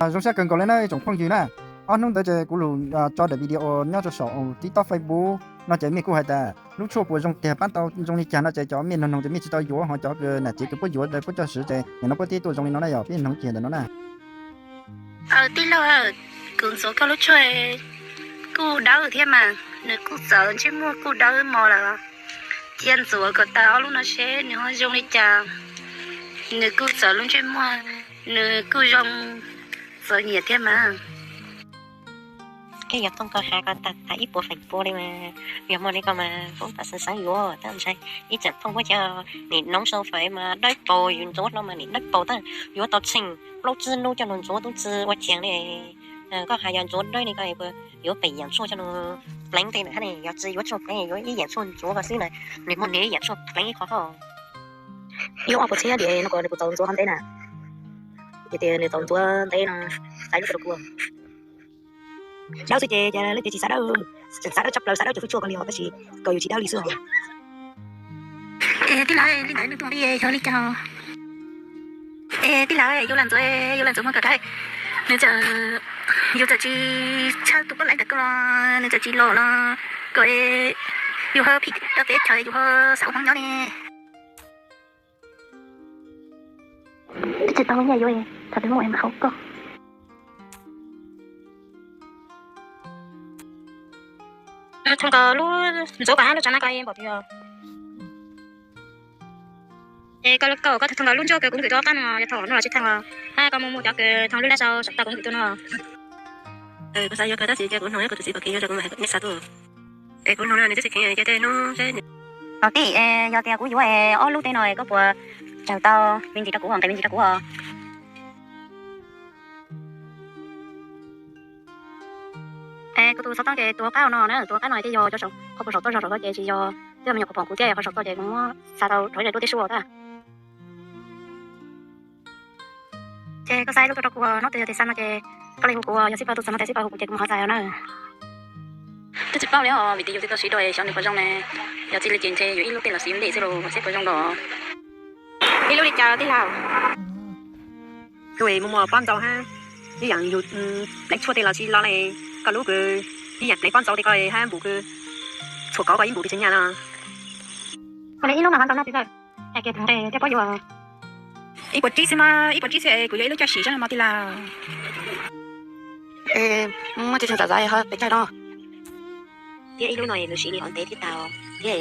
Zoo siab kawg nkaus li na tsoom phooj ywg na. Ob hnub ntawd ces kuv lug tso daim video nyob rau saum TikTok, Facebook no ces mej kuj hais tas lub tshuaj puas zoo tiag, pab tau zoo li cas no ces cov mej noog noog ces mej tsis tau yuav, ho cov nam tsev kws puab yuav puab coj siv ces nim no puab tib tuaj zoo li no na yog peb noog kiag ntawm no na. Tij laug, kuv ntxuav koj lub tshuaj kuj dawb thiab mas, nws kuj txawv ntsej muag kuj dawb mos lawm. Cia ntxuav kom tas ob lub no seb nws ho zoo li cas. Nws kuj txawv lub ntsej muag, nws kuj zoo txawv nyiam thiab mas. Koj yog thooj koj has koj tag tag ib puas feem pua li mas, yog muaj li ko mas kuv tam xeev xeev yuav tab ntshai ib tsoom phooj ywg, nim noob sau fais mas dawb paug, yus ntxuav no mas nim dawb paug tab yuav tau tsheej plaub tsib hnub coj nws ntxuav tub tsi ua tsees li. Koj has yog ntxuav dawb li ko yuav pem yaam tshuaj coj nws pleev tej na, yog tsi yuav tshuaj pleev yuav ib yaam tshuaj ntxuav ko xwb na, nws muaj nws ib yaam tshuaj pleev ib qho hauj. Ib lub ob puas txhiab diam no kuv tau ntxuav qhov ntev na, ces tias nws tau ntxuav ntev no, xaiv lub rau kuv. Dawb xwb ces leej twg tsis xav dawb, tseem xav dawb tshaj plaws xav dawb cov fwj tshuaj ko li os, tab sis kom yus tsis dawb li xwb os. Es tij laug, li ntawd nws tuaj li yog li cas? Es tij laug, yus lam ntxuav, yus lam ntxuav muag kom dawb, nws txawm, yus txawm tsis tshawb tus pab laiv ntawm koj los nws txawm tsis los los kom yus ho phim rau peb chaws yus ho xav ua hmoob nyob ne. Twb tsis tau nyiaj yuav, thaum twg muaj mam haus koj. Thooj koj lub ntxuav koj hab lub tsho na koj npaum twg os? Es koj, koj thooj koj lub ntsuab kws kuv nkwm rau qab no yog thooj no los tsis thooj os? Hab koj muaj muaj cov kws thooj lub lab sau saum tau kuv nkwm rau no. Kuv xav yuav kawg tab sis cia kuv noog ib kuv tus txiv puas kheev yuav rau kuv mam neb xa tuaj. Es kuv noog no nws twb tsis kheev cia tej hnub seb. Tau tij, yog tias kuv yuav ob lub tej no koj puas tsawg tau me ntsis rau kuv, nqis me ntsis rau kuv os? Es kuv tus xov tooj ces tus qab no na, tus qab no thiaj yog cov saum, qhov puag saum toj zog saum tod ces tsis yog, twb yog me nyuam qhuav pom kuv thiab qhov saum toj ces kuv muab xa tau rov ze duab tej suab tag. Ces koj xa ib lub tuaj rau kuv, hnub twg yog tias xa no ces koj li hu kuv, yog xib fawb tus txog no ces xib fawb hu kuv ces kuv mam ho xa na. Twb tsis paub li os, vim tias yus tsis tau siv dua xyov nws puas zoo ne. Yog txij li ces ntshe yus ib lub tej los siv ntev xwb los seb puas zoo dua. Ib lub li cas tij laug? Kuv muaj muaj pob ntxaus hab ib yaam yus pleev tshuaj tej los tsis lo li. Koj lub kws ib yaam pleev pob ntxaus tej koj hab npum kws tshuaj kov koj ib npum kws tsis nyaj no. Ua li ib lub no hov ntau noj tsis txawj, hais kiag thaum nqes thiaj paub yuav. Ib puas tsib xwb mas, ib puas tsib xwb es kuv yuav ib lub coj sim seb no mos tij laug. Es muaj tsis tseem txawm txawv ho pes tsawg no. Thiab ib lub no es nws siv li hov ntev thiab tau, thiab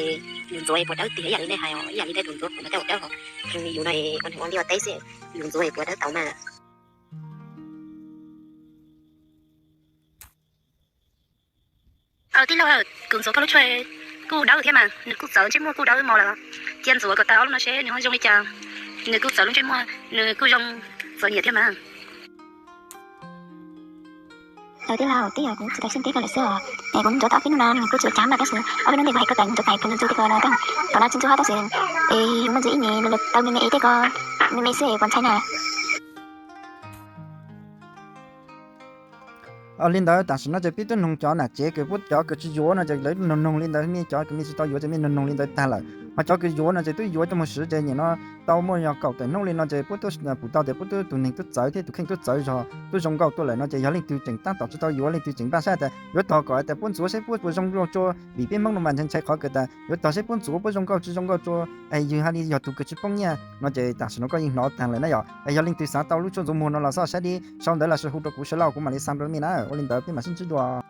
yus ntxuav es puas dawb tiag ib yam li nej hais os, ib yam li nej tus ntxuav kuv no coj ua dawb hov. Yus no es ua ntej ua ntej ua teb xwb, yus ntxuav es puas dawb tau mas. Tij laug, kuv ntxuav koj lub tshuaj kuj dawb thiab mas, nws kuj txawv ntsej muag kuj dawb mos lawm. Cia ntxuav kom tas ob lub no seb nws ho zoo li cas. Nws kuj txawv lub ntsej muag, nws kuj zoo txawv nyiam thiab mas. Tij laug, twb yog kuv tsis tau xyeej teb koj lawm xwb os. Es kuv ntxuav tau ob peb hnub no kuv tsis ua cas mas, tab sis ob peb hnub ntej kuv hais koj tas ntxuav pais kuv ntxuav tej ko no, thaum no tsis ntxuav hab tab sis es yus muaj ntxuav ib nis tau me me es tej ko, me me xwb es puas ntshai na. Li ntawd tam sim no ces peb twb noog cov nam tsev kws puab cov kws tsis yuav no ces lawv noog noog li ntawd, mej cov kws mej tsis tau yuav ces mej noog noog li ntawd tag lawm. Ho cov kws yuav no ces twb yuav coj mus siv ces nim no tau muaj yog kaum tawm hnub li no ces puab twb pum tau tias puab twb tus neeg twb txawv thiab tus kheej twb txawv zog twb zoo nkauj tuaj lawm no ces yog leej twg tseem tab tom tsis tau yuav, leej twg tseem npaj saib tas yuav tog kom tas puab ntxuav seb puab puas zoo nkauj tsua, vim peb Hmoob no mas ntshai ntshai qhov kws tas yuav tog seb puab ntxuav puab zoo nkauj tsis zoo nkauj tsua, es yog hais li yog tus kws tsis poob nyiaj no ces tam sim no koj yeej hnov tag lawm na yog. Es yog leej twg xav tau lub tshuaj ntxuav muag no los xoj saib dib sau ntawv los sis hu rau kuv sawv lauj, kuv mam li xa rau mej na. Ua li ntawd peb mam sib ntsib dua.